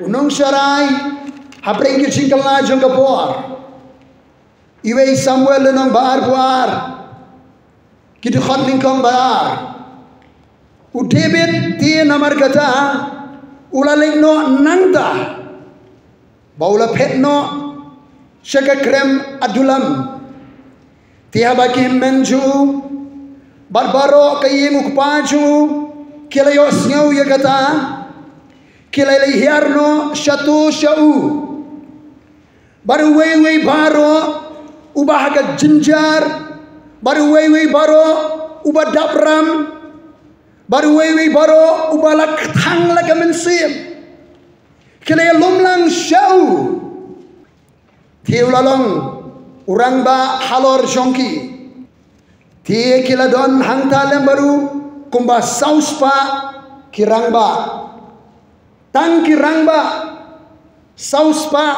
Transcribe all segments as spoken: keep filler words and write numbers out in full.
U nongsharai hapdeng ki jingkylla jong ka por. Iwei Samuel lynnong ba arphew ar, ki dkhot nyngkong ba ar. U David te namar kata u la leit noh nangta, ba u la phet noh sha ka krem Adullam. Te haba ki hynmen jong u bad baroh ka ïing u kpa jong u ki la ïohsngew ïa kata, ki la leit hiar noh shato sha u. Bad uwei uwei baroh uba ha ka jynjar, bad uwei uwei baroh uba dap ram, bad uwei uwei baroh uba la kthang la ka mynsiem, ki la ïalum lang sha u. Te u la long u rangbah halor jong ki. Te ki la don hangta lem bad u kumba saw spah ki rangbah. Tang ki rangbah saw spah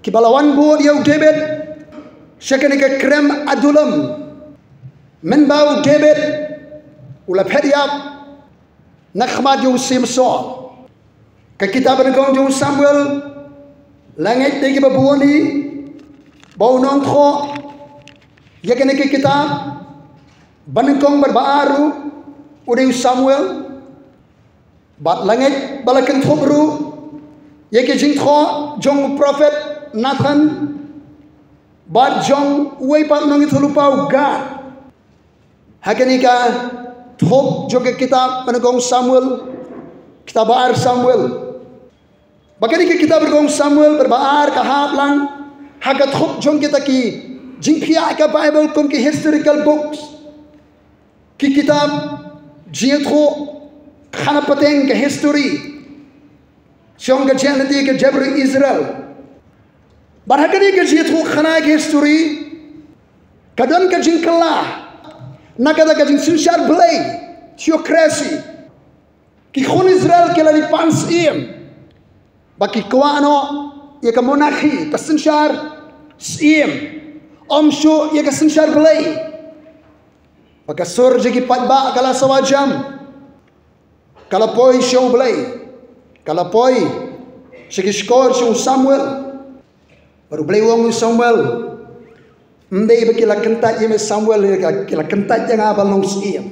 kiba la wan bud ïa u David sha kane ka krem Adullam. Mynba u David u la phet ïap na khmat jong u Syiem Saul. Ka kitab ba nyngkong jong u Samuel, la ngeit de kiba bun hi ba u nongthoh ïa kane ka kitab ba nyngkong bad ba ar ruh u dei u Samuel. Bad la ngeit ba la kynthup ruh ïa ki jingthoh jong u prophet Nathan bad jong uwei pat u nongïathuhlypa u Gad. Ha kane ka thup jong ka kitab ba nyngkong Samuel, kitab ba ar Samuel. Ba kane ka kitab ba nyngkong Samuel bad ba ar ka hap lang ha ka thup jong kita ki jingphiah ka Bible kum ki historical books. Ki kitab jingïathuhkhana pateng ka history jong ka jingïaid lynti ka jaitbynriew Israel. Bad ha kane ka jingïathuhkhana ka history ka don ka jingkylla na kata ka jingsynshar Blei, theocracy. Ki khun Israel ki la dei pan syiem ba ki kwah noh ïa ka monarchy, ka synshar syiem. Ym shuh ïa ka synshar Blei. Ba ka sur jong ki paidbah ka la sawa jam. Ka la poi sha u Blei, ka la poi sha ki shkor jong u Samuel. Bad u Blei u ong u Samuel, ym dei ba ki la kyntait ïa me Samuel, ïa ka ki la kyntait ïa nga ban long syiem.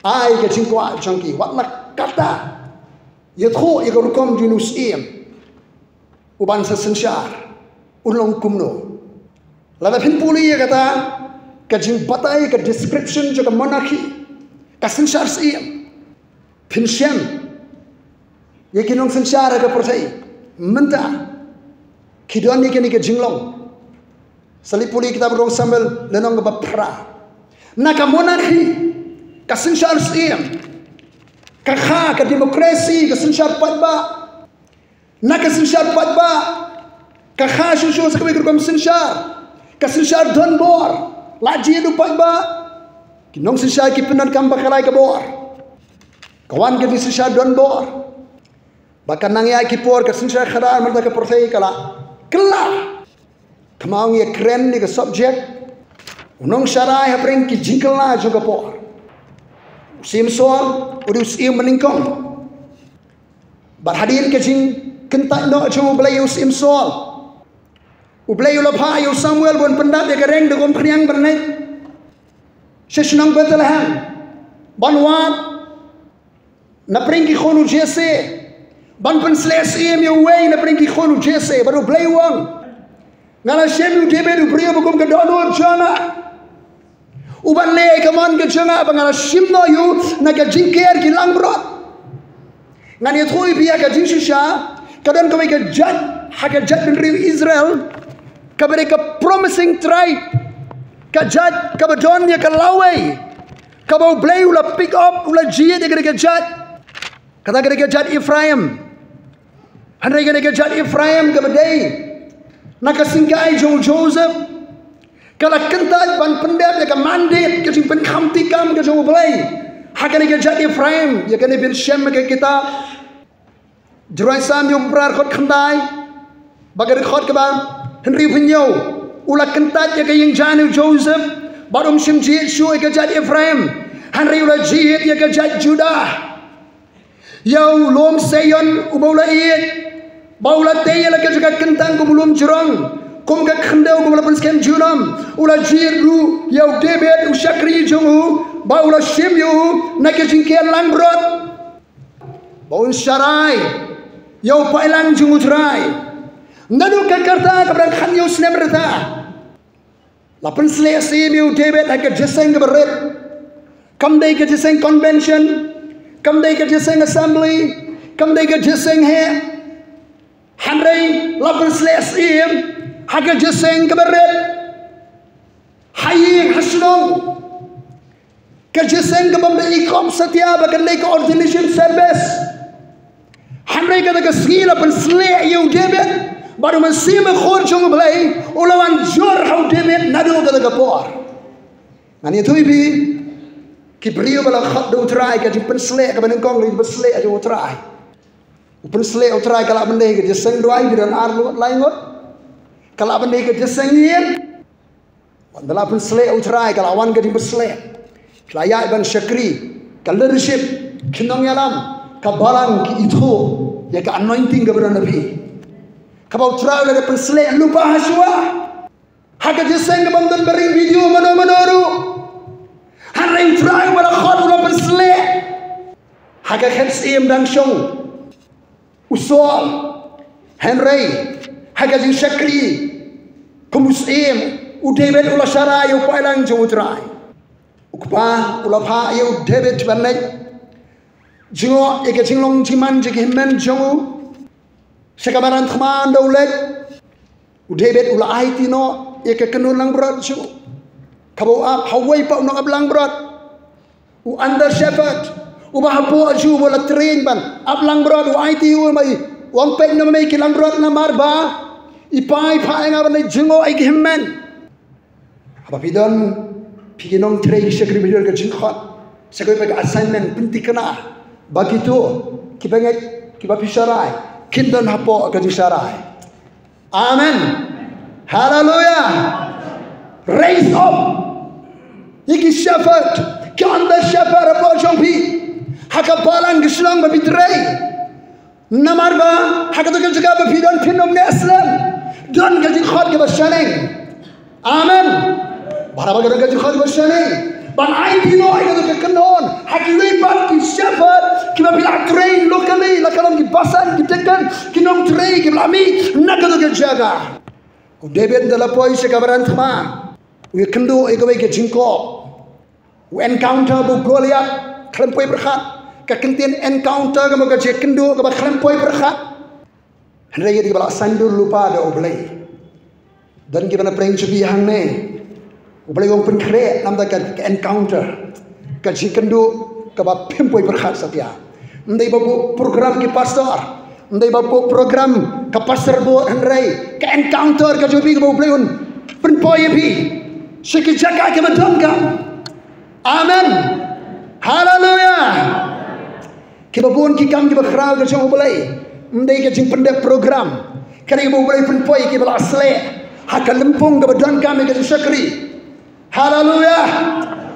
Ai ka jingkwah jong ki, wat la katta. Ïathuh ïa ka rukom jong u syiem uban sa synshar un long kumno. Lada phin pule ïa kata ka jingbatai, ka description jong ka monarchy, ka synshar syiem, phin shem ïa ki nongsynshar ha ka pyrthei mynta ki don ïa kane ka jinglong. Sa leit pule kitab ba nyngkong Samuel lynnong kaba phra. Na ka monarchy, ka synshar syiem, ka kha, ka democracy, ka synshar paidbah. Na ka synshar paidbah, ka kha shuh shuh sa kawei ka rukom synshar, ka synshar donbor. La jied u paidbah, ki nongsynshar ki pyndonkam ba ka rai ka bor. Ka wan ka jingsynshar donbor. Ba ka nang ïa ki por ka synshar khadar mynta ka pyrthei ka la kylla. Kynmaw, ngi ïa kren ïa ka subject u nongsharai hapdeng ki jingkylla jong ka por. U Syiem Saul u dei u syiem ba nyngkong. Bad hadien ka jingkyntait noh jong u Blei ïa u Syiem Saul, u Blei u la phah ïa u Samuel ban pyndap ïa ka reng da ka umphniang ban leit sha shnong Bethlehem ban wad na pdeng ki khun u Jesse, ban pynsleh syiem ïa uwei na pdeng ki khun u Jesse. Bad u Blei u ong, nga la shim ïa u David u briew ba kum ka dohnud jong nga, uban leh ïa ka mon ka jong nga, ba nga la shim noh ïa u na ka jingker ki langbrot. Ngan ïathuh ïa phi ïa ka jingshisha, ka don kawei ka jait ha ka jaitbynriew Israel kaba dei ka promising tribe, ka jait kaba don ïa ka lawei, kaba u Blei u la pick up, u la jied ïa ka dei ka jait. Kata ka dei ka jait Ephraim. Hynrei ka dei ka jait Ephraim kaba dei na ka syngkai jong u Joseph, ka la kyntait ban pyndep ïa ka mandate, ka jingpynkham treikam ka jong u Blei ha ka dei ka jait Ephraim. Ïa kane phin shem ha ka kitab Jingrai Salm hynñiewphew phra, dkhot khyndai bad ka dkhot kaba hynriewphew hynñiew. U la kyntait ïa ka ïing jaiñ u Joseph bad um shym jied shuh ïa ka jait Ephraim, hynrei u la jied ïa ka jait Judah. Ïa u lum Seion uba u la ïeit, Ba u la tei ïa la ka jaka kyntang kum u lum jrong, kum ka khyndew kum la pynskhem junom. U la jied ruh ïa u David u shakri jong u, ba u la shim ïa u na ka jingker langbrot, ba un sharai ïa u paidlang jong u Trai. Naduh ka rta kaba dang khathynñiew snem rta, la pynsleh syiem ïa u David ha ka jingïaseng kaba rit. Kam dei ka jingïaseng convention, kam dei ka jingïaseng assembly, kam dei ka jingïaseng heh. Hynrei la pynsleh syiem ha ka jingïaseng kaba rit, ha ïing ha shnong. Ka jingïaseng kaba ym dei i kop satia ba kan dei ka ordination service. Hynrei kata ka sngi la pynsleh ïa u David bad u Mynsiem Bakhuid jong U Blei u la wan jur ha u David naduh kata ka por. Ngan ïathuh ïa phi, ki briew ba la khot da u Trai, ka jingpynsleh kaba nyngkong la jingpynsleh jong u Trai. U pynsleh u Trai ka lah ban dei ka jingïaseng duwai, phi don ar ngut lai ngut. Ka lah ban dei ka jingïaseng ïing. Wat la pynsleh u Trai ka la wan ka jingpynsleh. Phi la ïaid ban shakri, ka leadership, ki nongïalam, ka balang ki ithuh ïa ka anointing kaba don ha phi. Kaba u Trai u la pynsleh lypa ha shuwa. Ha ka jingïaseng kaba ym don ba ring video mano mano ruh. Hynrei u Trai uba la khot u la pynsleh. Ha ka khet syiem dang shong u Saul. Hynrei ha ka jingshakri kum u syiem, u David u la sharai ïa u paidlang jong u Trai. U kpa u la phah ïa u David ban leit jngoh ïa ka jinglong jingman jong ki hynmen jong u. Sha ka madan thma ynda u leit, u David u la aiti noh ïa ka kynhun langbrot jong u, kaba u ap ha uwei pat u nongap langbrot, u under shepherd, uba hapoh jong u ba la train ban ap langbrot. U aiti u, mei, u ong, peit noh mei ki langbrot, namar ba i Pa i phah ïa nga ban leit jngoh ïa ki hynmen. Haba phi don, phi ki nongtrei ki shakri, phi don ka jingkhot, sa kawei pat ka assignment, pynthikna ba kito ki bangeit kiba phi sharai kin don hapoh ka jingsharai. Amen. Haleluya. Raise up ïa ki shepherd, ki under shepherd hapoh jong phi, ha ka balang ka shnong ba phi trei. Namar ba ha kato ka jaka ba phi don, phin ym neh slem. Don ka jingkhot kaba shaneng. Amen. Bad haba ka don ka jingkhot kaba shaneng, ban aiti noh ïa kato ka kynhun ha kiwei pat ki shepherd kiba phi la train locally, la ka long ki basan, ki deacon, ki nongtrei kiba la mih na kato ka jaka. U David ynda la poi sha ka madan thma, u ïakynduh ïa kawei ka jingkob. U encounter bad u Goliath khlem poi pyrkhat. Ka kyntien encounter ka mut ka jingïakynduh kaba khlem poi pyrkhat. Hynrei ïa kiba la saiñdur lypa da U Blei. Don kiba na pyrshang shuh hangne. U Blei u ong pynkhreh namar ka, ka encounter, ka jingïakynduh kaba phim poi pyrkhat satia. Ym dei ba buh program ki pastor, ym dei ba buh program ka pastor board, hynrei ka encounter ka jong phi kaba U Blei un pynpoi ïa phi sha ki jaka kiba donkam. Amen. Haleluya. Kiba bun ki kam kiba khraw ka jong U Blei, ym dei ka jingpyndep program. Ka dei kaba U Blei pynpoi ïa kiba la sleh ha ka lympung kaba donkam ïa ka jingshakri. Haleluya.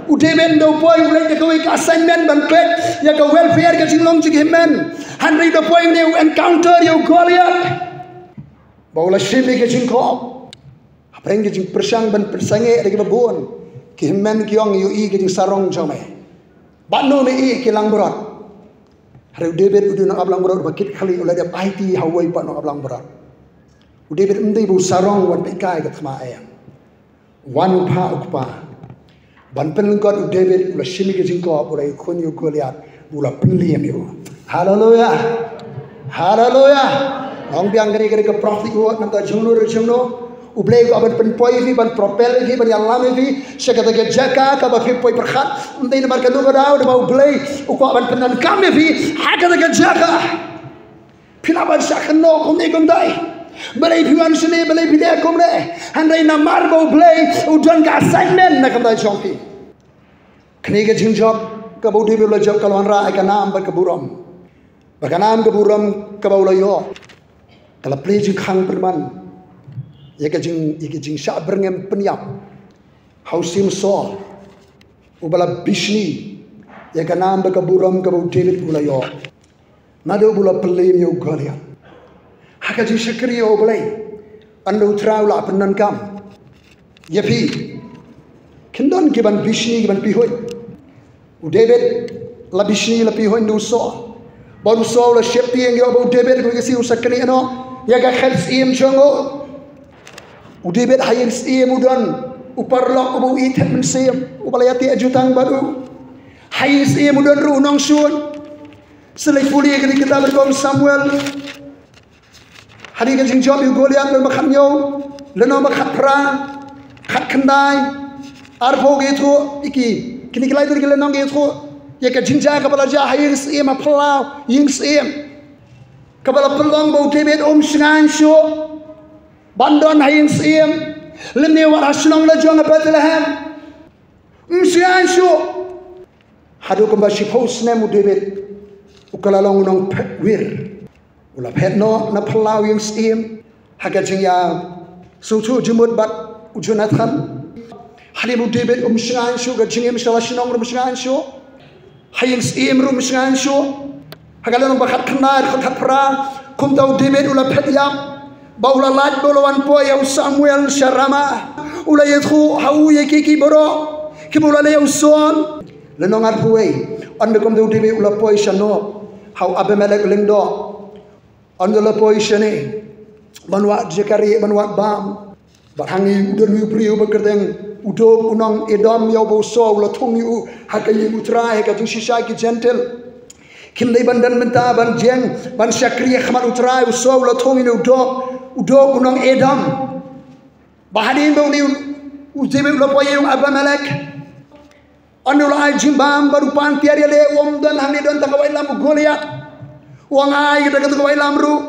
U David ynda u poi, u leit da kawei ka assignment ban klet ïa ka welfare, ka jinglong jong ki hynmen. Hynrei ynda u poi, une u encounter ïa u Goliath ba u la shim ïa ka jingkob. Hapdeng ka jingpyrshang ban pynsangeh da kiba bun, ki hynmen ki ong, ïohi ka jingsarong jong me. Bad no me ïeh ki langbrot? Hynrei u David u dei u nongap langbrot ba kit khlieh, u la dep aiti ha uwei pat u nongap langbrot. U David ym dei ba u sarong wan peit kai ka thma, em. Wan u phah u kpa ban pynlyngkot. U David u la shim ïa ka jingkob, u la ïakhun ïa u Goliath, u la pynliem ïa u. Haleluya. Haleluya. Nga ong biang, kane ka dei ka prophetic word, namar jongno re jongno U Blei u kwah ban pynpoi ïa phi, ban propel ïa phi, ban ïalam ïa phi sha kata ka jaka kaba phim poi pyrkhat. Ym dei namar kano ka daw, namar U Blei u kwah ban pyndonkam ïa phi ha kata ka jaka. Phi lah ban shah kynnoh kumne kumtai, balei phi wan shane, balei phi leh kumne. Hynrei namar ba U Blei u don ka assignment na ka bynta jong phi. Kane ka jingjop kaba u David u la jop ka la wanrah ïa ka nam bad ka burom. Bad ka nam ka burom kaba u la ïoh ka la plie jingkhang pynban ïa ka jing, ïa ka jingshah byrngem pynïap ha u Syiem Saul, uba la bishni ïa ka nam bad ka burom kaba u David u la ïoh. Naduh ba u la pynliem ïa u Goliath. Ha ka jingshakri ïa U Blei, ynda U Trai u la pyndonkam ïa phi, kin don kiban bishni, kiban pihuid. U David la bishni, la pihuid na u Saul. Bad u Saul u la sheptieng ïa u, bad u David u kynnoh, u sa knieh noh ïa ka khet syiem jong u. U David ha ïing syiem u don u paralok uba u ïeit mynsiem, uba la ïateh jutang bad u. Ha ïing syiem u don ruh u nongshun. Sa leit pule ïa kane ka kitab Kong Samuel. Hadien ka jingjop ïa u Goliath, lynnong ba khathynñiew, lynnong ba khatphra, khatkhyndai, arphew, ki ïathuh ïa ki, kine ki lai tylli ki lynnong ki ïathuh ïa ka jingjia kaba la jia ha ïing syiem, ha phyllaw ïing syiem, kaba la pynlong ba u David um shngaiñ shuh ban don ha ïing syiem, lymne wat ha shnong la jong ha Bethlehem. Um shngaiñ shuh. Haduh kumba shiphew snem u David u ka la long u nongphet wir. U la phet noh na phyllaw ïing syiem ha ka jingïasngewthuh jingmut bad u Jonathan. Hadien u David um shngaiñ shuh, ka jingim sha la shnong ruh um shngaiñ shuh. Ha ïing syiem ruh um shngaiñ shuh. Ha ka lynnong ba khatkhyndai, khatphra, kumta u David u la phet ïap, ba u la lait, ba u la wan poi ïa u Samuel sha Rama. U la ïathuh ha u ïa kiei kiei baroh kiba u la leh ïa u Saul. Lynnong arphew wei, ynda kumta u David u la poi sha Nob, ha u Abimelek lyngdoh. Ynda u la poi shane ban wad jaka rieh, ban wad bam. Bad hangne u don u briew ba kyrteng u Doeg, u nong Edom, ïa uba u Saul u la thung ïa u ha ka ïing U Trai, ha ka jingshisha ki Jentil. Kim dei ban don bynta ban jeng, ban shakri ha khmat U Trai, u Saul u la thung ïa une u Doeg, u Doeg u nong Edom. Bad hadien ba une u, u David u la poi ïa u Abimelek, ynda u la ai jingbam bad u pan tiar ïaleh, u ym don hangne, don tang ka waitlam u Goliath. U ong ai kata ka waitlam ruh.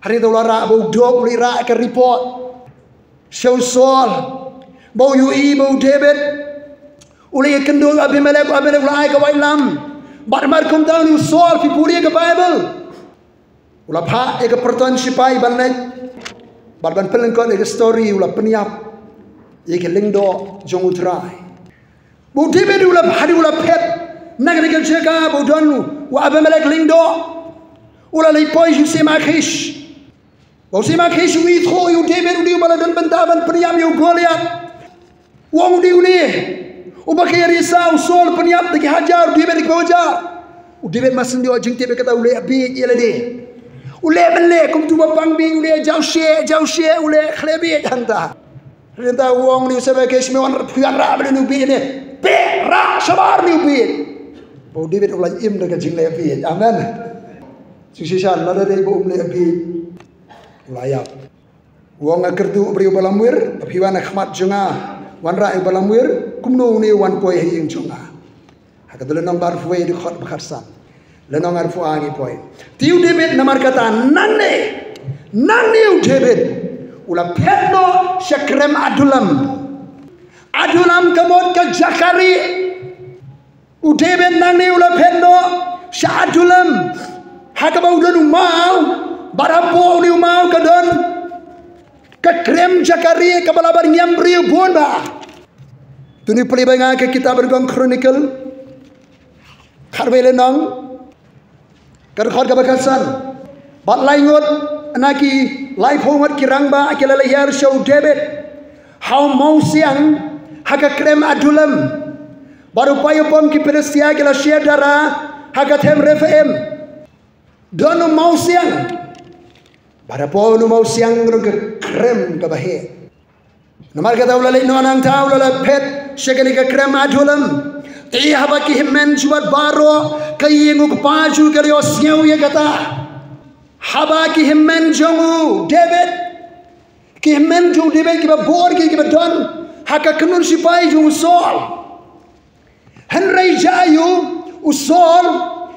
Hadien ba u la rah, ba u Doeg u la rah ka report sha u Saul ba u ïohi ba u David u la ïakynduh ïa u Abimelek, u Abimelek u la ai ka waitlam. Bad namar kumta une u Saul, phi pule ïa ka Baibl, u la phah ïa ka pyrthei shipai ban leit, bad ban pynlyngkot ïa ka story, u la pynïap ïa ka lyngdoh jong U Trai. Ba u David u la, hadien u la phet na kane ka jaka ba u don u Abimelek lyngdoh, u la leit poi sha u Shem Akish. Ba u Shem Akish u ïathuh ïa u David, u dei uba la don bynta ban pynïap ïa u Goliath. U ong u dei une uba ka ïa risa u Saul pynïap da ki hajar, u David da ki hajar. U David ma sngewthuh jingtip ïa kata, u leh bieit ïa lade. U leh ban leh kum uto ba pang bieit, u leh jaw sheh, jaw sheh, u leh khleh bieit hangta. Hynrei hangta u ong ïa u Shem Akish, me wan, phi wan rah balei une u bieit ne? Phi rah shabar une u bieit. Ba u David u la im da ka jingleh bieit. Amen. Jingshisha lada dei ba um leh bieit, u la ïap. U ong, nga kyrduh briew ba lamwir, ba phi wan ha khmat jong nga, wanrah ïa u ba lamwir, kumno une u wan poi ha ïing jong nga? Ha kata lynnong ba arphew wei, dkhot ba khatsan. Lynnong arphew ar ngi poi. Te u David namar kata nangne, nangne u David u la phet noh sha krem Adullam. Adullam ka mut ka jaka rieh. U David nangne u la phet noh sha Adullam, ha kaba u don u maw, bad hapoh une u maw ka don ka krem jaka rieh kaba la bar ngiam briew bun bha. To ngin pule bad nga ka kitab Kong Chronicle, khatwei lynnong, ka dkhot kaba khatsan. Bad lai ngut na ki laiphew ngut ki rangbah ki la leit hiar sha u David ha u mawsiang ha ka krem Adullam. Bad u paidbah ki Philistia ki la sherdara ha ka them Rephaim. Don u mawsiang. Bad hapoh u mawsiang don ka krem kaba heh. Namar kata u la leit noh nangta, u la leit phet sha kane ka krem Adullam. Te haba ki hynmen jubab baroh ka ïing u kpa jong u ki la ïohsngew ïa kata. Haba ki hynmen jong u David, ki hynmen jong u David kiba bor ki, kiba don ha ka kynhun shipai jong u Saul. Hynrei jia ïa u, u Saul,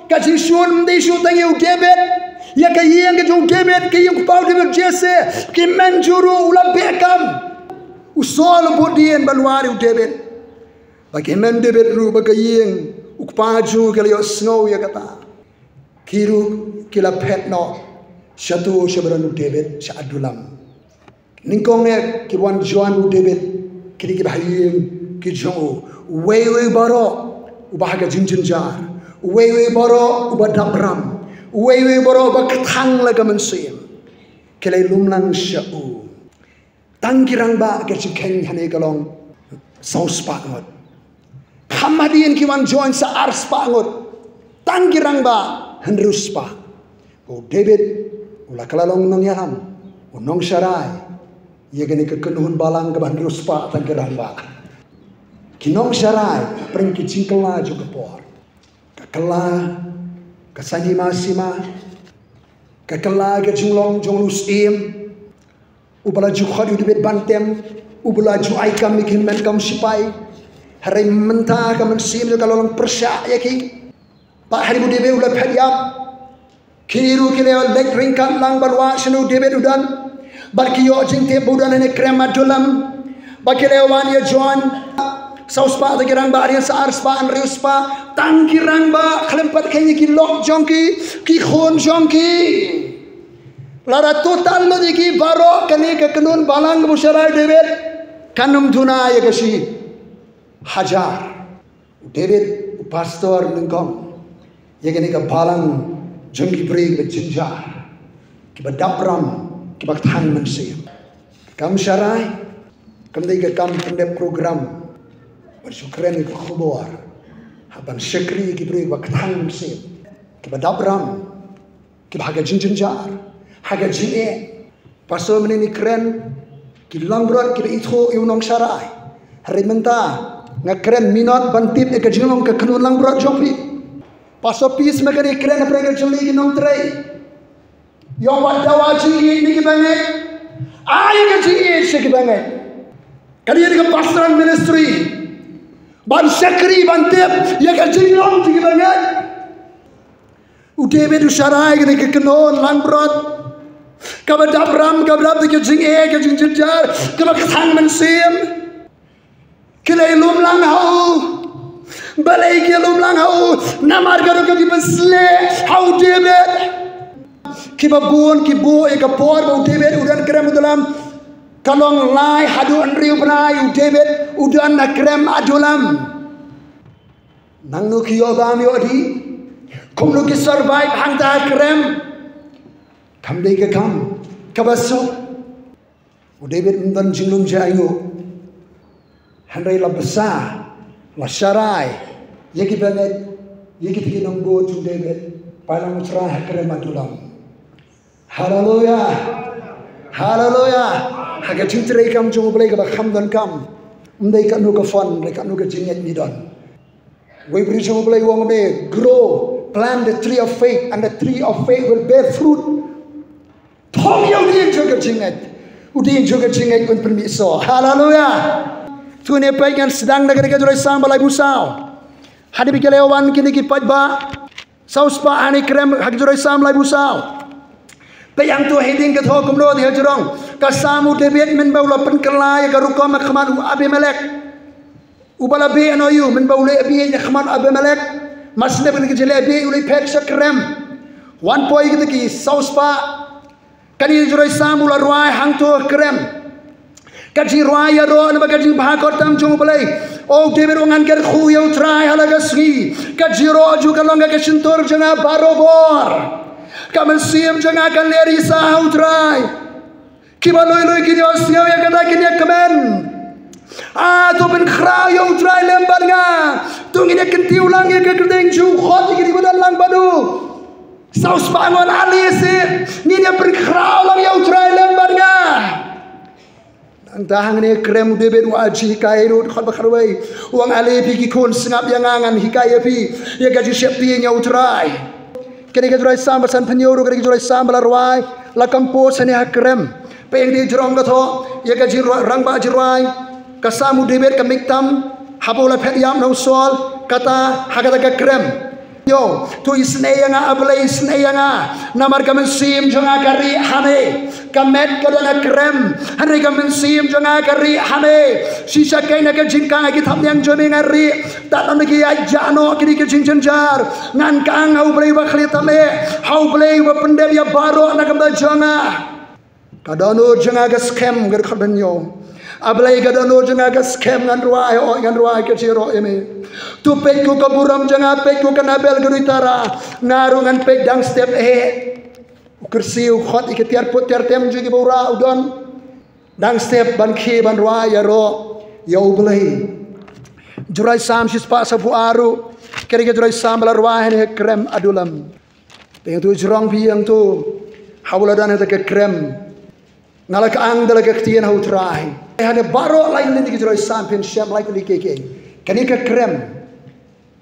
ka jingshun ym dei shuh tang ïa u David, ïa ka ïing ka jong u David, ka ïing u kpa u David Jesse, ki hynmen jong u ruh u la beh kam. U Saul u bud dien ban wad ïa u David. Bad ki hynmen David ruh bad ka ïing u kpa jong u ki la ïohsngew ïa kata. Ki ruh ki la phet noh shato sha ba don u David sha Adullam. Nyngkong eh ki wan join u David, ki dei kiba ha ïing ki jong u. Uwei uwei baroh uba ha ka jingjynjar, uwei uwei baroh uba dap ram, uwei uwei baroh uba kthang la ka mynsiem. Ki la ïalum lang sha u. Tang ki rangbah ka jingkheiñ hangne ka long saw spah ngut. Kham hadien ki wan join sa ar spah ngut. Tang ki rangbah hynriew spah. U David u la kylla long nongïalam, u nongsharai ïa kane ka kynhun balang kaba hynriew spah tang ki rangbah. Ki nongsharai pyrshah ki jingkylla jong ka por. Ka kylla ka saiñ hima sima. Ka kylla ka jinglong jong u syiem uba la ju khot ïa u David ban tem, uba la ju ai kam ïa ki hynmen kam shipai. Hynrei mynta ka mynsiem jong ka la long pyrshah ïa ki. Bad hynrei u David u la phet ïap. Kine ruh ki la leit ryngkat lang ban wad sha u David u don. Bad ki ïoh jingtip ba u don ha kane ka krem Adullam. Bad ki la wan ïa join. Saw spah tang ki rangbah, hadien sa ar spah, hynriew spah. Tang ki rangbah khlem pat khein ïa ki lok jong ki, ki khun jong ki. Lada total lut ïa ki baroh, kane ka kynhun balang kaba u sharai David kan ym duna ïa ka shi hajar. U David u pastor nyngkong ïa kane ka balang jong ki briew kiba jynjar, kiba dap ram, kiba kthang mynsiem. Ka kam sharai kam dei ka kam pyndep program ban shu kren ïa ka khubor, ha ban shakri ïa ki briew kiba kthang mynsiem, kiba dap ram, kiba ha ka jingjynjar, ha ka jingeh. Pastor mynne ngi kren ki langbrot kiba ithuh ïa u nongsharai. Hynrei mynta nga kren minot ban tip ïa ka jinglong ka kynhun langbrot jong phi. Pastor Peace mynne ngi kren hapdeng ka jingïeit ki nongtrei. Ïa wat dawa jingïeit na ki bangeit. Ai ka jingïeit sha ki bangeit. Ka dei ka pastoral ministry ban shakri, ban tip ïa ka jinglong jong ki bangeit. U David u sharai kane ka kynhun langbrot kaba dap ram, kaba dap da ka jingeh, ka jingjynjar, kaba kthang mynsiem. Ki la ïalum lang ha u. Balei ki ïalum lang ha u? Namar ka dei ka jingpynsleh ha u David. Kiba bun ki buh ïa ka por ba u David u don ha krem Adullam. Ka long lai haduh hynriew bnai u David u don ha krem Adullam. Nangno ki ïoh bam ïoh dih? Kumno ki survive hangta ha krem? Kam dei ka kam kaba suk. U David um don jinglum jaiñguh. Hynrei la bsa, la sharai ïa ki bangeit, ïa kita ki nongbud jong u David, ba la nang trai ha krem Adullam. Haleluya. Haleluya. Ha ka jingtrei kam jong u Blei kaba kham donkam. Ym dei kano ka fund, ym dei kano ka jingngeit ngi don. Wei briew jong u Blei u ong me, grow, plant the tree of faith, and the tree of faith will bear fruit. Thong ïa u dieng jong ka jingngeit. U dieng jong ka jingngeit un pynmih soh. Haleluya. Tuni peit ngan sdang na ka dei ka jroi Salm ba laiphew saw. Hadien ba ki la wan kine ki paidbah. Saw spah ha kane ka krem ha ka jroi Salm laiphew saw. Peit hangto heading ka thoh kumno, te hajrong. Ka Salm u David mynba u la pynkylla ïa ka rukom ha khmat u Abimelek. Uba la beh noh ïa u, mynba u leh beh ha khmat u Abimelek. Mar shu leh beh, ka jingeh beh u leit phet sha krem. Wan poi kita ki saw spah. Kane ka jroi Salm u la rwai hangto ha krem. Ka jingrwai ïaroh namar ka jingbha kyrpang jong u Blei. O David u ong, ngan kyrkhu ïa u Trai ha la ka sngi. Ka jingïaroh jong u ka long ha ka shyntur jong nga barobor. Ka mynsiem jong nga kan leh risa ha u Trai. Kiba lui lui kin ïohsngew ïa kata kin ïa kmen. Ah, to pynkhraw ïa u Trai lem bad nga. To ngin ïa kyntiew lang ïa ka kyrteng jong u, khot ïa kine kiba don lang bad u. Saw spah ngut ale seh, ngin ïa pynkhraw lang ïa u Trai lem bad nga. Nangta hangne ha krem u David u aji hikai ruh, dkhot ba khatwei. U ong, ale phi ki khun, sngap ïa nga, ngan hikai ïa phi ïa ka jingsheptieng ïa u Trai. Kane ka jroi Salm ba sanphew hynñiew ruh, kane ka jroi Salm ba la rwai, la compose hangne ha krem. Peit hangto jrong ka thoh ïa ka jingrwai, rangbah jingrwai. Ka Salm u David ka Miktam, haba u la phet ïap na u Saul, kata ha kata ka krem. Ïoh, to isynei ïa nga, A Blei, isynei ïa nga. Namar ka mynsiem jong nga ka rieh ha me. Ka met ka don ha krem, hynrei ka mynsiem jong nga ka rieh ha me. Shisha kein na ka jingkang ha ki thapniang jong me nga rieh. Tad lada ki ïaid jah noh kine ki jingjynjar, ngan kang ha U Blei uba khlieh tam eh, ha U Blei uba pyndep ïa baroh na ka bynta jong nga. Ka dohnud jong nga ka skhem, ka dkhot ba hynñiew. A Blei, ka dohnud jong nga ka skhem, ngan rwai, oh, ngan rwai ka jingïaroh ïa me. To peit ko ka burom jong nga, peit ko ka na bel ka dei tara. Nga ruh ngan peit dang step eh. U kyrsiew u khot ïa ki tiar put tiar tem jong ki ba u rah u don. Dang step ban khie ban rwai ïaroh ïa U Blei. Jroi Salm shispah saphew ar ruh. Ka dei ka jroi Salm ba la rwai ha kane ka krem Adullam. Te ïa uto u jrong phi ïa uto. Haba la don ha kata ka krem. Nga la kyang da la ka ktien ha U Trai. Hane baroh lai lynti ki jroi Salm phin shem lai tylli ki ki. Kane ka krem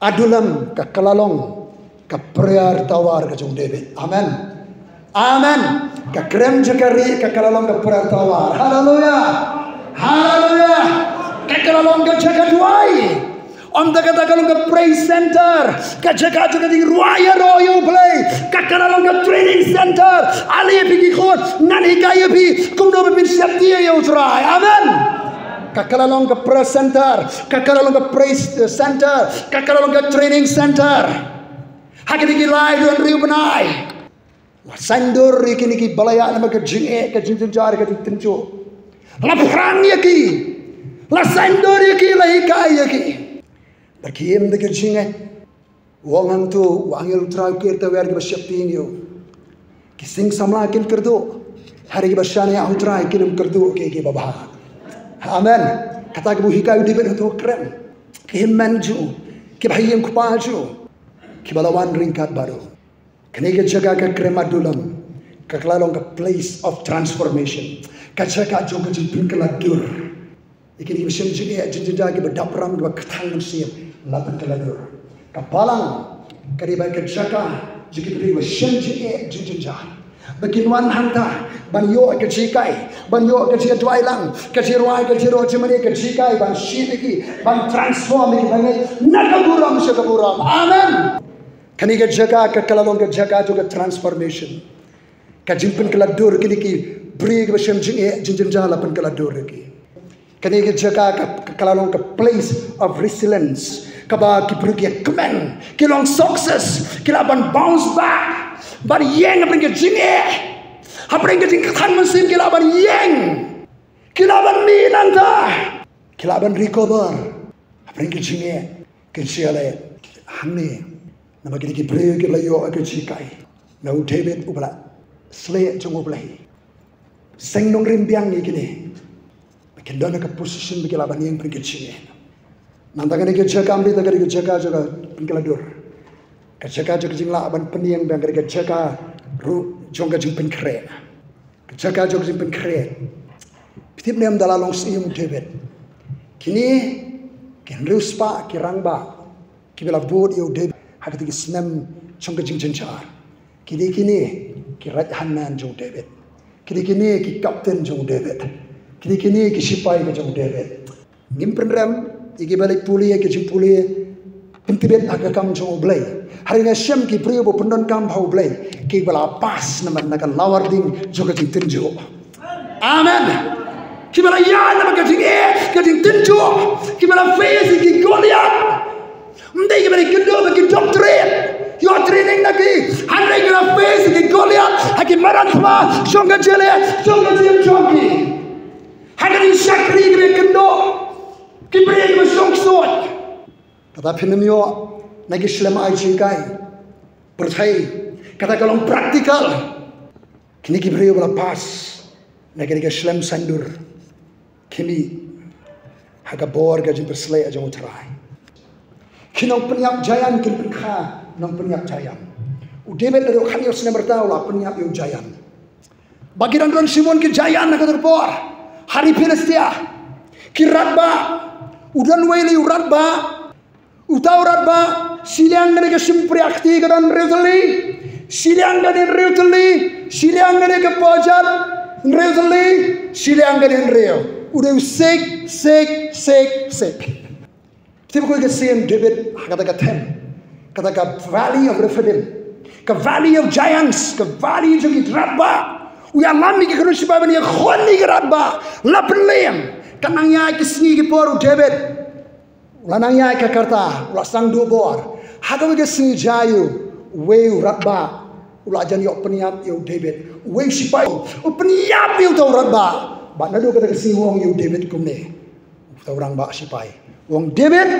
Adullam ka ka la long ka prayer tower ka jong David. Amen. Amen. Ka krem jong ka ri ka ka la long ka prayer tower. Hallelujah. Hallelujah. Ka ka la long ka jaka duwai. Ym tang kata, ka long ka praise center, ka jaka jong ka jingrwai ïaroh ïa U Blei. Ka ka la long ka training center. Ale ïa phi ki khun, ngan hikai ïa phi kumno ban pynsheptieng ïa U Trai. Amen. Ka ka la long ka prayer center, ka ka la long ka praise center, ka ka la long ka training center. Ha kine ki lai hynriew bnai la saiñdur ïa kine ki ba la ïaid namar ka jingeh, ka jingjynjar, ka jingtynjuh. La phrang ïa ki, la saiñdur ïa ki, la hikai ïa ki. Bad ki im da ka jingngeit. U ong hangto u angel U Trai, u kyrteng ïa ki ba sheptieng ïa u. Ki sing samla kin kyrduh, hynrei ki ba shaniah ha U Trai kin ym kyrduh, ki ki ba bha. Amen. Kata kaba u hikai u David ha kato ka krem. Ki hynmen jong u, ki ba ha ïing kpa jong u, ki ba la wan ryngkat bad u. Kane ka jaka ka krem Adullam ka la long ka place of transformation. Ka jaka jong ka jingpynkylla dur. Ïa kine ki ba shem jingeh jingjynjar, ki ba dap ram, ki ba kthang mynsiem, la pynkylla dur. Ka balang ka dei ba ka jaka jong ki briew ba shem jingeh jingjynjar. Ba kin wan hangta ban ïoh ka jinghikai, ban ïoh ka jingduwai lang, ka jingrwai, ka jingrwai jingmane, ka jinghikai, ban shim ïa ki, ban transform ïa ki, ban ngeit na ka burom sha ka burom. Amen. Kane ka jaka ka ka la long ka jaka jong ka transformation. Ka jingpynkylla dur, kine ki briew ki ba shem jingeh jingjynjar la pynkylla dur ïa ki. Kane ka jaka ka, ka, ka la long ka place of resilience. Kaba ki briew ki ïa kmen, ki long success, ki lah ban bounce back, ban ïeng hapdeng ka jingeh. Hapdeng ka jingkthang mynsiem ki lah ban ïeng. Ki lah ban mih nangta. Ki lah ban recover. Hapdeng ka jingeh. Kin shu ïaleh hangne. Namar kine ki briew ki la ïoh ka jinghikai na u David uba la sleh jong U Blei. Seng nongrim biang ïa kine. Ba kin don ha ka position ba ki lah ban ïeng hapdeng ka jingeh. Nangta kane ka jaka, ym dei tang ka dei ka jaka jong ka pynkylla dur. Ka jaka jong ka jinglah ban pynïeng biang, ka dei ka jaka ruh jong ka jingpynkhreh. Ka jaka jong ka jingpynkhreh. Phi tip ne em, da la long syiem u David, kine ki hynriew spah ki rangbah kiba la bud ïa u David ha kata ka snem jong ka jingjynjar, ki dei kine ki right hand man jong u David. Ki dei kine ki captain jong u David. Ki dei kine ki sipai ka jong u David. Ngim pynrem ïa kiba leit pule ka jingpule pyntbit ha ka kam jong U Blei. Hynrei nga shem ki briew ba pyndonkam ha U Blei kiba la pass namar na ka lawar ding jong ka jingtynjuh. Amen. Kiba la ïaid namar ka jingeh, ka jingtynjuh, kiba la face ïa ki Goliath. Ym dei kiba la kynduh bad ki doctorate, ïoh training na ki, hynrei kiba la face ïa ki Goliath ha ki madan thma jong ka jylliew, jong ka jylliew jong ki. Ha ka jingshakri kiba kynduh, ki briew kiba shong ksuid. Kata phin ym ïoh na ki shlem ai jinghikai pyrthei. Kata ka long practical. Kine ki briew ba la pass na kane ka shlem saiñdur ki mih ha ka bor ka jingpyrshlur jong U Trai. Ki nongpynïap giant kin pynkha nongpynïap giant. U David naduh khathynñiew snem rta u la pynïap ïa u giant. Ba ki dang don shibun ki giant na ka dur por ha ri Philistia. Ki radbah, u don wei lei u radbah. Uta u radbah, shiliang kane ka shympriah kti ka don hynriew tylli. Shiliang kane hynriew tylli. Shiliang kane ka pajat hynriew tylli. Shiliang kane hynriew. U dei u sik, sik, sik, sik. Tip ko ka sien David ha kata ka them, kata ka Valley of Rephidim, ka Valley of Giants, ka valley jong ki radbah. U ïalam ïa ki khun sipai ban ïakhun ïa ki radbah. La pynlem. Ka nang ïaid ki sngi ki por u David u la nang ïaid ka karta, u la sdang duh bor. Ha kawei ka sngi jaiu, uwei u radbah u la jan ïoh pynïap ïa u David. Uwei u sipai u pynïap ïa uta u radbah. Bad naduh kata ka sngi u ong ïa u David kumne, uta u rangbah sipai, u ong, David,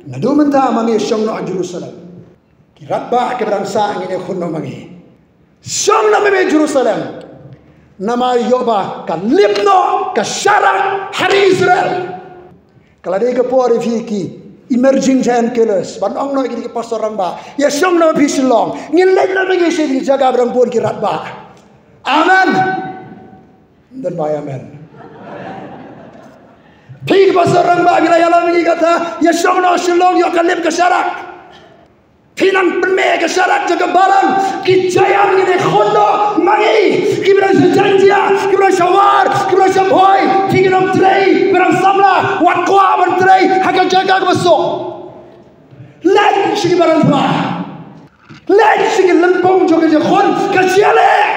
naduh mynta ma ngi shong noh ha Jerusalem. Ki radbah kiba dang sah ngin ïakhun noh ma ngi. Shong noh me Jerusalem. Namar ïoh ba ka lip noh ka sharak ha ri Israel. Ka la dei ka por ïa phi ki emerging giant killers ban ong noh ïa ki pastor rangbah, ïa shong noh phi Shillong. Ngin leit noh me ngi sha ki jaka ba dang bun ki rangbah. Amen. Don ba ïa amen. Phi ki pastor rangbah, phi la ïalam ïa ki kata, ïa shong noh Shillong, ïoh ka lip ka sharak. Phi nang pynmih ka sharak jong ka balang, ki giant ngi dei khot noh ma ngi, kiba dang sha Jaintia, kiba dang sha War, kiba dang sha Bhoi, phi ki nongtrei, kiba dang samla, wat kwah ban trei ha ka jaka kaba suk. Leit sha ki balang pha. Leit sha ki lympung jong ka jingkhun, ka jia leh.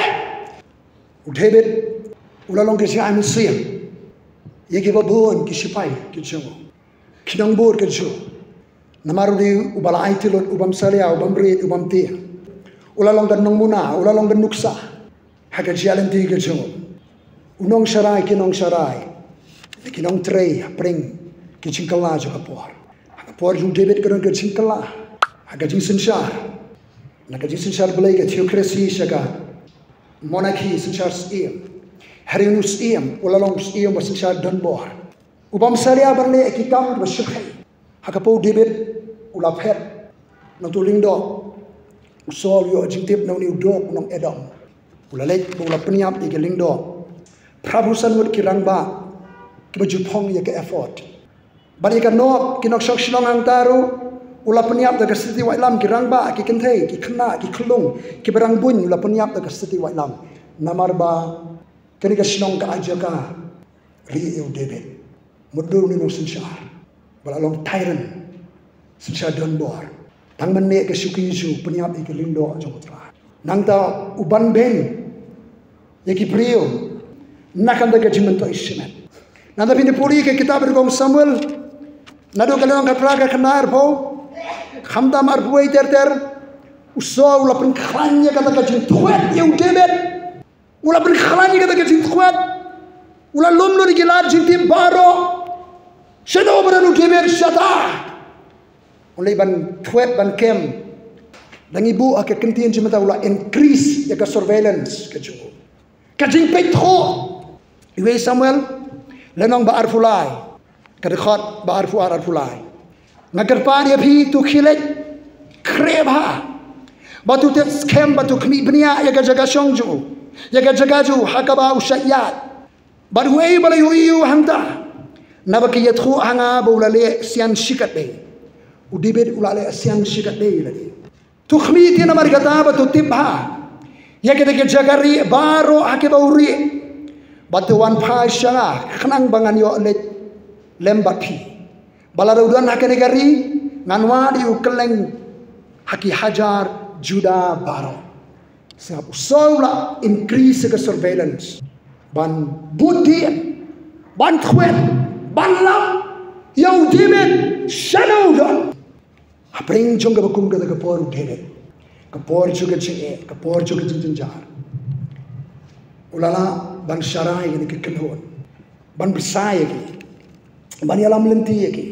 U David u la long ka jingaiñ mynsiem ïa kiba bun ki shipai ki jong u, ki nongbud ki jong u. Namar u dei uba la aiti lut, u bym salia, u bym rit, u bym tieng. U la long ka nongmuna, u la long ka nuksa ha ka jingïaid lynti ka jong u. U nongsharai ki nongsharai, ki nongtrei hapdeng ki jingkylla jong ka por. Ha ka por jong u David ka don ka jingkylla ha ka jingsynshar, na ka jingsynshar Blei, ka theocracy sha ka monarchy, synshar syiem. Hynrei u syiem u la long syiem ba synshar donbor, u bym salia ban leh ki kam ba shyrkhei. Ha ka por u David u la phet na uto u lyngdoh, u Saul u ïoh jingtip na une u doh u nong Edom. U la leit bad u la pynïap ïa ki lyngdoh, phra phew san ngut ki rangbah kiba ju phong ïa ka ephod. Bad ïa ka Nob, ki nongshong shnong hangta ruh u la pynïap da ka siti waitlam, ki rangbah, ki kynthei, ki khynnah, ki khyllung, kiba rang buiñ u la pynïap da ka siti waitlam. Namar ba kane ka shnong ka ai jaka rieh ïa u David. Mutdur une u nongsynshar ba la long tyrant, synshar donbor. Tang mynne ka shuki shu pynïap ïa ki lyngdoh jong u Trai. Nangta u ban beiñ ïa ki briew na ka bynta ka jingmyntoi shimet. Nangta phin ïa pule ka kitab Rukom Samuel, naduh ka lynnong khatphra, ka khyndai, arphew, khamtam arphew wei ter ter. U Saul u la pynkhlaiñ ïa kata ka jingthwet ïa u David. U la pynkhlaiñ ïa kata ka jingthwet. U la lum lut ïa ki lad jingtip baroh. Shano ba don u David shata. U leit ban thwet ban kem. Da ngi buh ha ka ktien jingmyntoi, u la increase ïa ka surveillance ka jong u, ka jingpeit thuh. Iwei Samuel lynnong ba arphew lai, ka dkhot ba arphew ar, arphew lai. Nga kyrpad ïa phi, to khie leit khreh bha, bad to thied skhem bad to khmih bniah ïa ka jaka shong jong u, ïa ka jaka jong u ha kaba u shait ïaid. Bad uei ba la ïohi ïa u hangta? Naba ki ïathuh ha nga ba u la leh sian shikatdei. U David u la leh sian shikatdei lade. To khmih, te namar kata bad to tip bha ïa kata ka jaka rieh baroh ha kaba u rieh, bad to wan phai sha nga khnang ba ngan ïoh leit lem bad phi. Ba lada u don ha kane ka ri, ngan wad ïa u kylleng ha ki hajar Juda baroh. Sngap, u Saul u la increase ka surveillance ban bud dien, ban thwet, ban lap ïa u David shano u don. Hapdeng jong kaba kum kata ka por u David, ka por jong ka jingeh, ka por jong ka jingjynjar, u la lah ban sharai ïa kine ki kynhun, ban bsa ïa ki, ban ïalam lynti ïa ki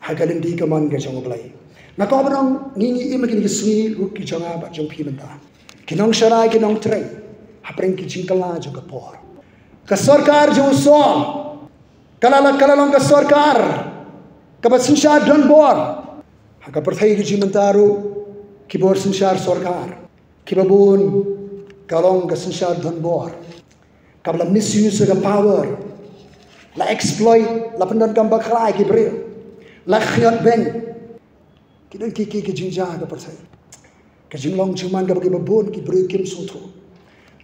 ha ka lynti kamon ka jong U Blei. Nga kwah ban ong, ngi, ngi im ha kine ki sngi ruh ki jong nga bad jong phi mynta, ki nongsharai, ki nongtrei hapdeng ki jingkylla jong ka por. Ka sorkar jong u Saul ka la, ka la long ka sorkar kaba synshar donbor. Ha ka pyrthei ka jong ngi mynta ruh, ki bor synshar sorkar kiba bun ka long ka synshar donbor, kaba la misuse ka power, la exploit, la pyndonkam bakla ïa ki briew, la khñiot beiñ. Ki don ki, ki, ki jingjia ha ka pyrthei. Ka jinglong jingman kaba kiba bun ki briew kim sngewthuh.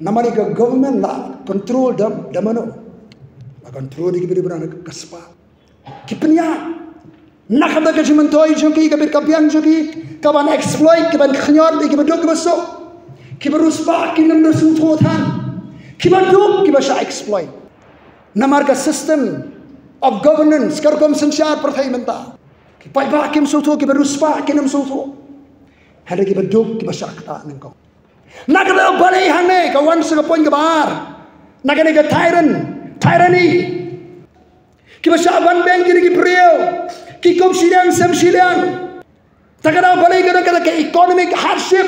Namar ïa ka government la control da, da mano? La control da ki briew ba don ka spah. Ki pynïaid na ka bynta ka jingmyntoi jong ki, ka bit ka biang jong ki, kaban exploit, kaban khñiot ïa kiba duk kiba suk, kiba riewspah kim don sngewthuh than, kiba duk kiba shah exploit. Namar ka system of governance ka rukom synshar pyrthei mynta, ki paidbah kim sngewthuh, kiba riewspah kim sngewthuh. Hynrei kiba duk kiba shah ktah nyngkong. Na kata ka balei hangne ka wan sa ka point kaba ar, na kane ka tyrant, tyranny, kiba shah ban beiñ kine ki briew, ki kup shiliang sem shiliang. Ta ka daw balei ka don kata ka economic hardship,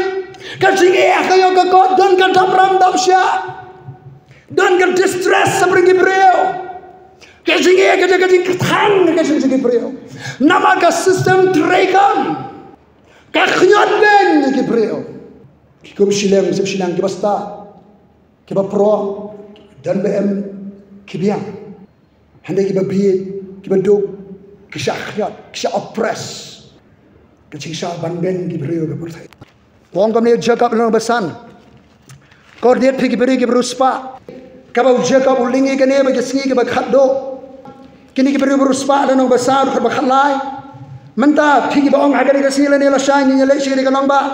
Ka jingeh ka ïoh ka kot, don ka dap ram dap shah. Don ka distress ha bynta ki briew. Ka jingeh ka jingeh ka jingkthang ka jingeh ki briew. Namar ka system treikam ka khñiot beiñ ïa ki briew. Ki kum shileng, sep shileng, kiba stad, kiba proh, don ba em ki biang. Hynrei kiba bieit, kiba duk, ki shah khñiot, ki shah oppress. Ka jingshah ban beiñ ki briew ka pyrthei. Ong kumne u Jakob lynnong ba san. Khot riat phi ki briew kiba riewspah. Kaba u Jakob u lyngngoh kane ba ki sngi kiba khatduh. Kine ki briew ba riewspah lynnong ba san, khat ba khatlai. Mynta phi kiba ong ha kane ka sngi lane lashai ngin ïaleh sha kane ka nongbah.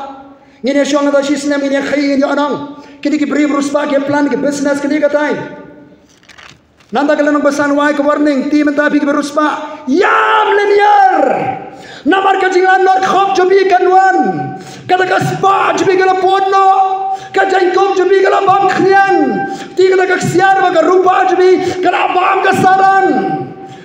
Ngin ïashong da shi snem ngin ïakhaii ngin ïohnong. Kine ki briew ba riewspah ki plan ki business kane ka taïm. Nangta ka lynnong ba san wai ka warning, te mynta phi kiba riewspah, ïam lynñiar. Namar ka jinglanot khop jong phi kan wan. Kata ka spah jong phi ka la pud noh. Ka jaiñkup jong phi ka la bam khñiang. Te kata ka ksiar bad ka rupa jong phi ka la bam ka sarang.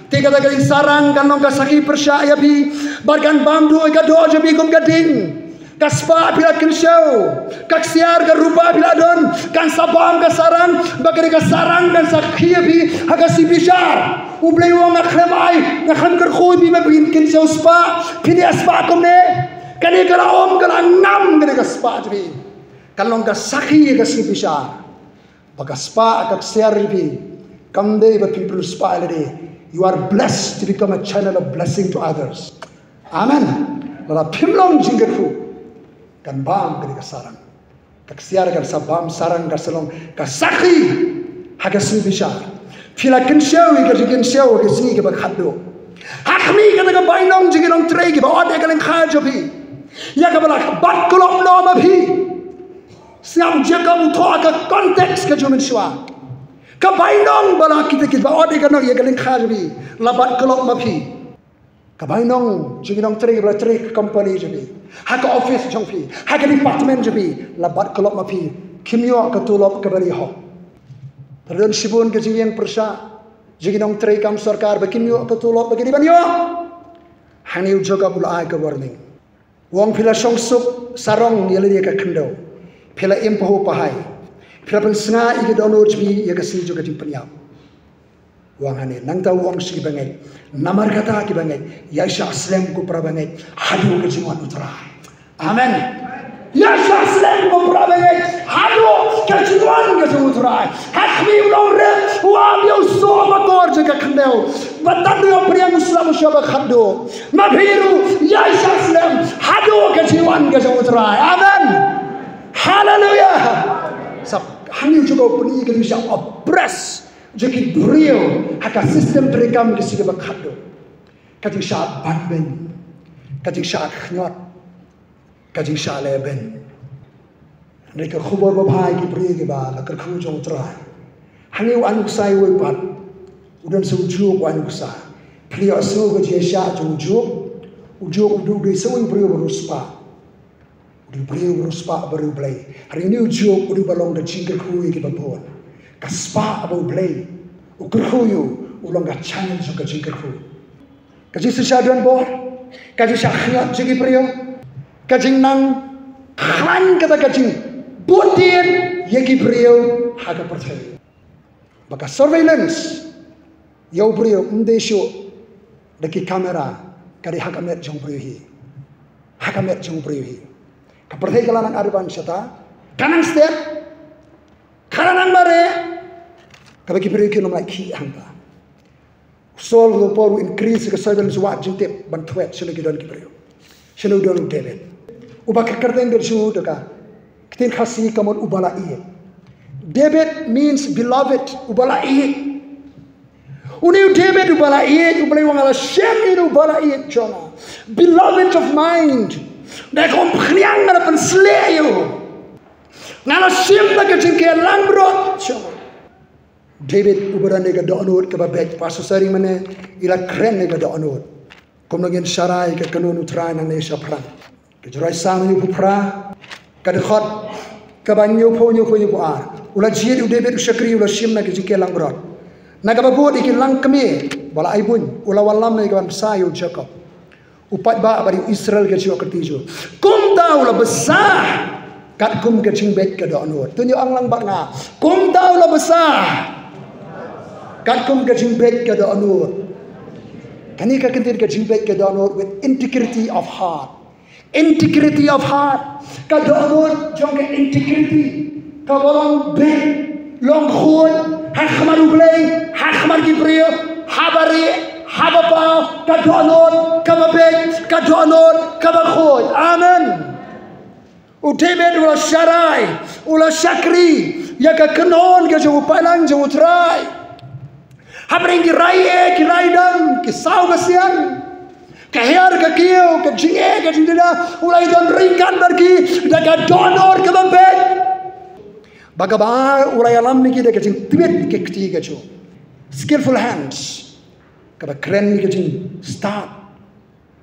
Te kata ka jingsarang kan long ka sakhi pyrshah ïa phi. Bad kan bam duh ïa ka doh jong phi kum ka ding. Ka spah phi la kynshew, ka ksiar ka rupa phi la don, kan sa bam ka sarang, bad ka dei ka sarang kan sakhi ïa phi ha ka sngi bishar. U Blei u ong nga khlem ai, nga khlem kyrkhu ïa phi ba phin kynshew spah, phin ïa spah kumne. Kane ka la om ka la ngam kane ka spah jong phi. Kan long ka sakhi ïa ka sngi bishar. Ba ka spah ka ksiar ïa phi. Kam dei ba phi pynspah ïa lade. You are blessed to become a channel of blessing to others. Amen. Lada phim long jingkyrkhu, kan bam ka dei ka sarang. Ka ksiar kan sa bam, sarang kan sa long ka sakhi ha ka sngi bishar. Phi la kynshew ïa ka jingkynshew ha ka sngi kaba khatduh. Ha khmih kata ka bainong jong ki nongtrei kiba ot ïa ka lyngkha jong phi. Ïa kaba la bat klop noh ma phi. Sngap Jakob u thoh ka context ka jong mynshuwa. Ka bainong ba la kita kiba ot ïa ka nong ïa ka lyngkha jong phi la bat klop ma phi. Ka bainong jong ki nongtrei ba la trei ka company jong phi, ha ka office jong phi, ha ka department jong phi, la bat klop ma phi. Kim ïoh ka tulop kaba ri hok. Te don shibun ka jingïeng pyrshah jong ki nongtrei kam sorkar ba kim ïoh ka tulop ba ki dei ban ïoh. Hangne u Jakob u la ai ka warning. U ong phi la shong suk sarong ïa lade ka khyndew. Phi la im pahuh pahai. Phi la pynsngaid ïa ka dohnud jong phi ïa ka sngi jong ka jingpynïap. U ong hangne, nangta u ong sha ki bangeit. Namar kata ki bangeit, ïa shah slem ko para bangeit haduh ka jingwan u Trai. Amen. Ïa shah slem ko para bangeit haduh ka jingwan ka jong u Trai. Ha khmih u nongrep u ap ïa u soh bakor jong ka khyndew. Bad tad u ïa u pdiang u slap u shah ba khatduh. Ma phi ruh ïa shah slem haduh ka jingwan ka jong u Trai. Amen. Haleluya. Sap hangne u Jakob u pyni ka jingshah oppress jong ki briew ha ka system treikam ka sngi ba khatduh. Ka jingshah ban beiñ, ka jingshah khñiot, ka jingshah leh beiñ. Hynrei ka khubor babha ïa ki briew kiba la kyrkhu jong u Trai. Hangne u ai nuksa iwei pat. U don sa u juh u ai nuksa. Phi ïohsngew ka jingshah jong u juh. U juh u dei, u dei sa u briew ba riewspah. U dei u briew ba riewspah ba riewblei. Hynrei une u juh u dei ba long ka jingkyrkhu ïa kiba bun. Ka spah ba u Blei u kyrkhu ïa u, u long ka channel jong ka jingkyrkhu. Ka jingshisha donbor, ka jingshah khñiot jong ki briew, ka jingnang khlaiñ kata ka jingbud tied ïa ki briew ha ka pyrthei. Ba ka surveillance ïa u briew ym dei shuh da ki camera, ka dei ha ka met jong u briew hi. Ha ka met jong u briew hi. Ka pyrthei ka la nang advance shata, ka nang stet, ka la nang mareh, kaba ki briew kim lah khih hangta. U Saul u por u increase ka surveillance, wad jingtip ban thwet shano ki don ki briew. Shano don u David. Uba ka kyrteng ka shu da ka ktien Khasi ka mut uba la ïeit. David means beloved, uba la ïeit. Une u David uba la ïeit, U Blei u ong nga la shim ïa une uba la ïeit jong nga. Beloved of mine. Da ka umphniang nga la pynsleh ïa u. Nga la shim da ka jingkyrkhu langbrot jong nga. David uba don ïa ka dohnud kaba beit, Pastor Sari mynne i la kren ïa ka dohnud. Kumno ngin sharai ïa ka kynhun u Trai nangne shaphrang. Ka Jingïaseng hynñiewphew phra, ka dkhot kaba hynñiewphew, hynñiewphew, hynñiewphew ar. U la jied u David u shakri, u la shim na ka jingkyrkhu langbrot. Na kaba bud ïa ki langkmie ba la ai buiñ, u la wallam ïa ka ban bsa ïa u Jakob. U paidbah bad ïa u Israel ka jong ka kyrteng jong u. Kumta u la bsa Katkum ka jingbit ka dohnud. To ngin ong lang bad nga. Kumta u la bsa. Katkum ka jingbit ka dohnud. Kane ka kyntien ka jingbit ka dohnud with integrity of heart. Integrity of heart. Ka dohnud jong ka integrity. Kaba long beit, long khuid, ha khmat U Blei, ha khmat ki briew, haba rieh, haba paw, ka dohnud kaba beit, ka dohnud kaba khuid. Amen. U David u la sharai, u la shakri ïa ka kynhun ka jong u paidlang jong U Trai. Hapdeng ki rai eh, ki rai dang, ki saw ka sian, ka hiar ka kiew, ka jingeh ka jingduna, u la ïadon ryngkat bad ki da ka dohnud kaba beit. Bad kaba ar, u la ïalam ïa ki da ka jingtbit ka kti ka jong u. Skillful hands. Kaba kren ïa ka jingstad,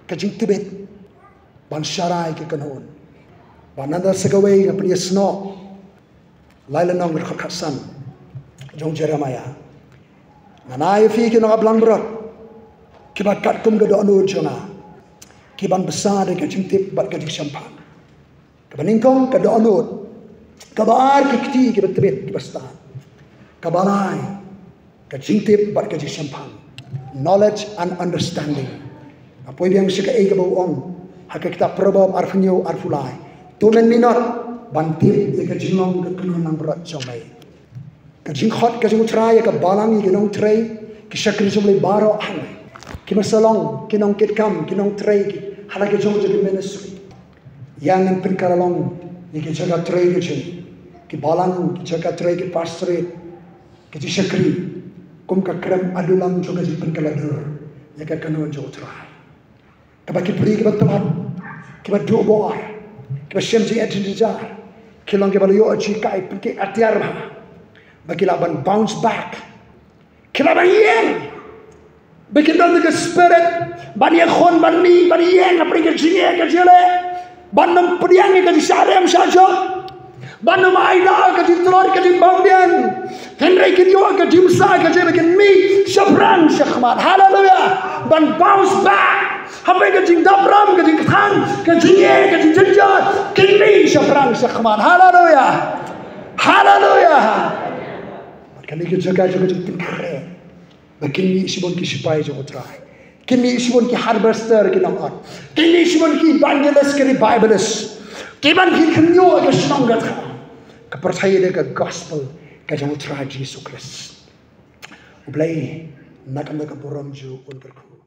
ka jingtbit ban sharai ïa ka kynhun. Bad nangta sa kawei nga pynïasnoh lai lynnong, ka dkhot khatsan jong Jeremaïah. Ngan ai ïa phi ki nongap langbrot kiba katkum ka dohnud jong nga, kiban bsa da ka jingtip bad ka jingshemphang. Kaba nyngkong ka dohnud, kaba ar ki kti kiba tbit kiba stad, kaba lai ka jingtip bad ka jingshemphang, knowledge and understanding. Nga poi biang sha kaei kaba u ong ha ka kitab Proverb arphew hynñiew arphew lai. To men minot ban tip ïa ka jinglong ka kynhun langbrot jong me. Ka jingkhot ka jong U Trai ïa ka balang, ïa ki nongtrei, ki shakri jong U Blei baroh hangne, ki masa long ki nongkitkam, ki nongtrei, ki ha la ki jong jong ki ministry. Ïa ngin pynkylla long ïa ki jaka trei ki jong ki balang, ki jaka trei ki pastorate, ki jingshakri kum ka krem adulam jong ka jingpynkylla dur ïa ka kynhun jong U Trai. Kaba ki briew kiba tlot, kiba duh bor, kiba shem jingïatynjar, ki long kiba la ïoh jingkai pynkieng atiar bha, ba ki lah ban bounce back, ki lah ban ïeng, ba kin don ka spirit ban ïakhun, ban mih, ban ïeng hapdeng ka jingeh ka jingleh, ban ym pdiang ïa ka jingshah rem shah jop, ban ym ai da ka jingtlot ka jingbymbiang. Hynrei kin ïoh ka jingbsa ka jingeh, ba kin mih shaphrang shakhmat. Haleluya. Ban bounce back hapdeng ka jingdap ram, ka jingkthang, ka jingeh, ka jingjynjar, kin mih shaphrang shakhmat. Haleluya. Haleluya. Bad kane ka jaka jong ka jingpynkhreh, ba kin mih shibun ki sipai jong U Trai, kin mih shibun ki harvester, ki nongot, kin mih shibun ki evangelist, ki revivalist, kiban kin khynñiuh ïa ka shnong ka thaw, ka pyrthei da ka gospel ka jong U Trai Jisu Khrist. U Blei na ka bynta ka burom jong u un kyrkhu.